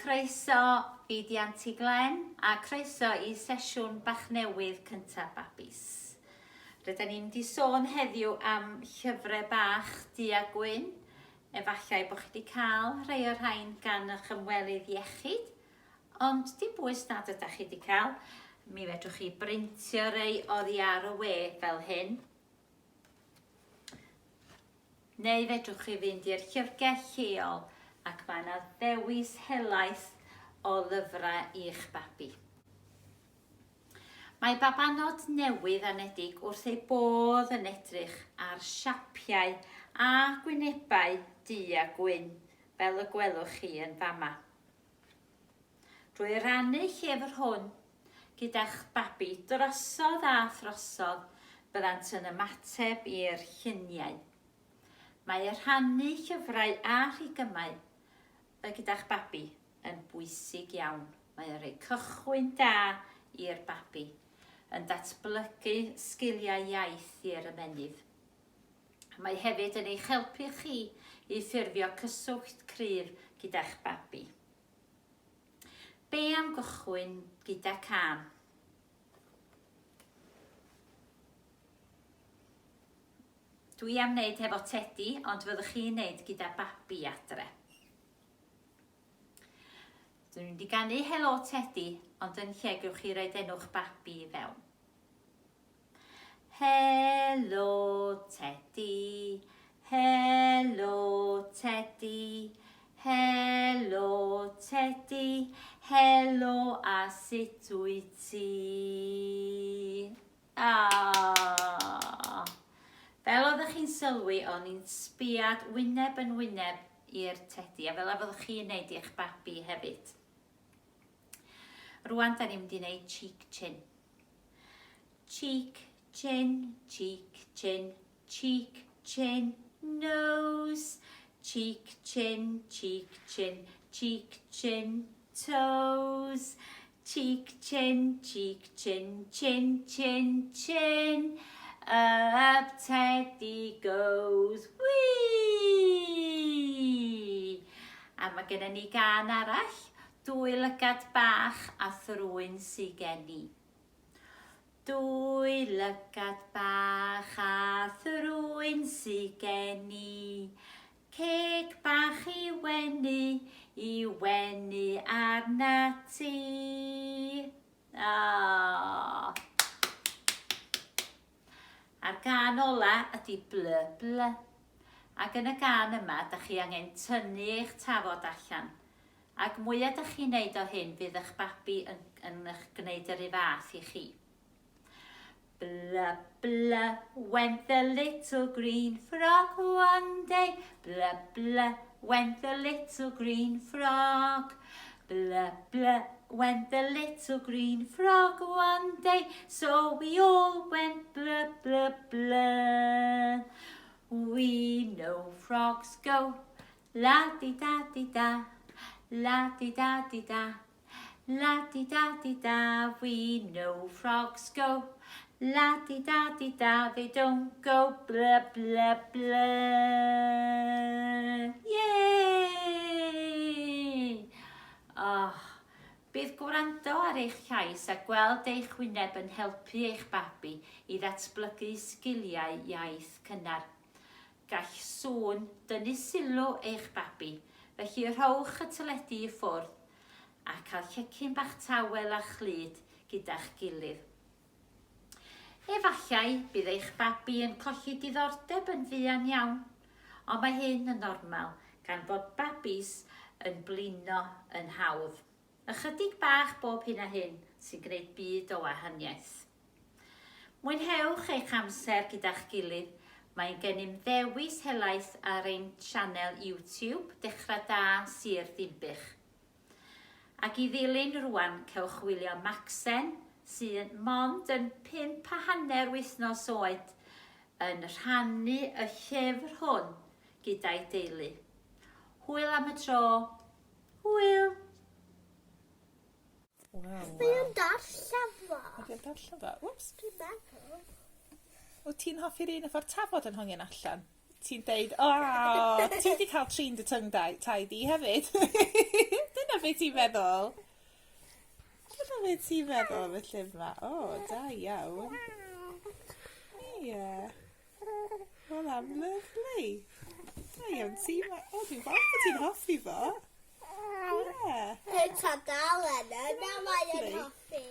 Croeso, fi 'di Anti Glen, a croeso i sesiwn bach newydd cynta Babis. Rydan ni'n mynd i sôn heddiw am llyfrau bach du a gwyn. Efallai bod chi wedi cael rhai o'r rhain gan eich ymwelydd iechyd, ond dim bwys nad ydych chi wedi cael. Mi fedrwch chi brintio rei oddi ar y we fel hyn. Neu fedrwch chi fynd i'r llyfrgell lleol ac mae yna ddewis helaeth o lyfrau i'ch babi. Mae babanod newydd anedig wrth eu bodd yn edrych ar siapiau a gwynebau du a gwyn, fel y gwelwch chi yn fama. Drwy rannu llyfr hwn gyda'ch babi drosodd a throsodd, byddant yn ymateb i'r lluniau. Mae rhannu llyfrau a rhigymau gyda'ch babi yn bwysig iawn. Mae o'n rhoi cychwyn da i'r babi, yn datblygu sgiliau iaith i'r ymennydd. Mae hefyd yn eich helpu chi i ffurfio cyswllt cryf gyda'ch babi. Be am gychwyn gyda cân? Dwi am wneud hefo tedi, ond fyddwch chi'n wneud gyda babi adre. Dwi'n mynd i ganu Helo Tedi, ond yn lle gewch chi roed enw'ch babi i fewn. Helo Tedi, helo Tedi, helo Tedi, helo a sut wyt ti? Aww. Fel oeddech chi'n sylwi, o'n i'n sbiad wyneb yn wyneb i'r tedi, a fel a fyddwch chi'n neud i'ch babi hefyd. Rwan, da ni'n mynd i wneud cheek chin. Cheek, chin, cheek, chin, cheek, chin, nose. Cheek, chin, cheek, chin, cheek, chin, toes. Cheek, chin, cheek, chin, chin, chin, chin. Up Teddy goes. Whee! A mae gennym ni gan arall, dwy lygad bach a thrwyn sy gen i. Dwy lygad bach a thrwyn sy gen i, Ceg bach i wenu, i wenu arnat ti. Aww. A'r gân ola ydy bly bly. Ac yn y gân yma, da chi angen tynnu eich tafod allan. Ac mwya dych chi'n neud o hyn fydd ych babi yn yn ych gneud yr un fath i chi. Bla bla went the little green frog one day Bla bla went the little green frog Bla bla went the little green frog one day So we all went bla bla bla We know frogs go La di da di da, la di da di da, la di da di da, we know frogs go. La di da di da, they don't go blah blah blah. Yay! Oh, bydd gwrando ar eich llais a gweld eich wyneb yn helpu eich babi i ddatblygu sgiliau iaith cynnar. Gall sŵn dynnu sylw eich babi, felly rhowch y teledu i ffwrdd a cael llecyn bach tawel a chlyd gyda'ch gilydd. Efallai bydd eich babi yn colli diddordeb yn fuan iawn, ond mae hyn yn normal gan fod babis yn blino yn hawdd. Ychydig bach bob hyn a hyn sy'n gwneud byd o wahaniaeth. Mwynhewch eich amser gyda'ch gilydd, mae gennym ddewis helaeth ar ein sianel YouTube Dechrau Da Sir Ddinbych. Ac i ddilyn rwan cewch wylio Macsen, sydd mond yn pump a hanner wythnos oed, yn rhannu y llyfr hwn gyda'i deulu. Hwyl am y tro! Hwyl! Waw, waw. Mae o'n darllen fo. Ydy o'n darllen fo? Wps. Dwi'n meddwl. Wyt ti'n hoffi'r un efo'r tafod yn hongian allan? Ti'n deud, o, ti wedi cael trin dy tongue di, tie di hefyd. Dyna beth ti'n meddwl? Dyna beth ti'n meddwl am y llyfr 'ma? O, da iawn. Ie. Wel, am lyfli. Da iawn ti. O, dwi'n falch bod ti'n hoffi fo. Ie. Y tadalen yna mae yn hoffi.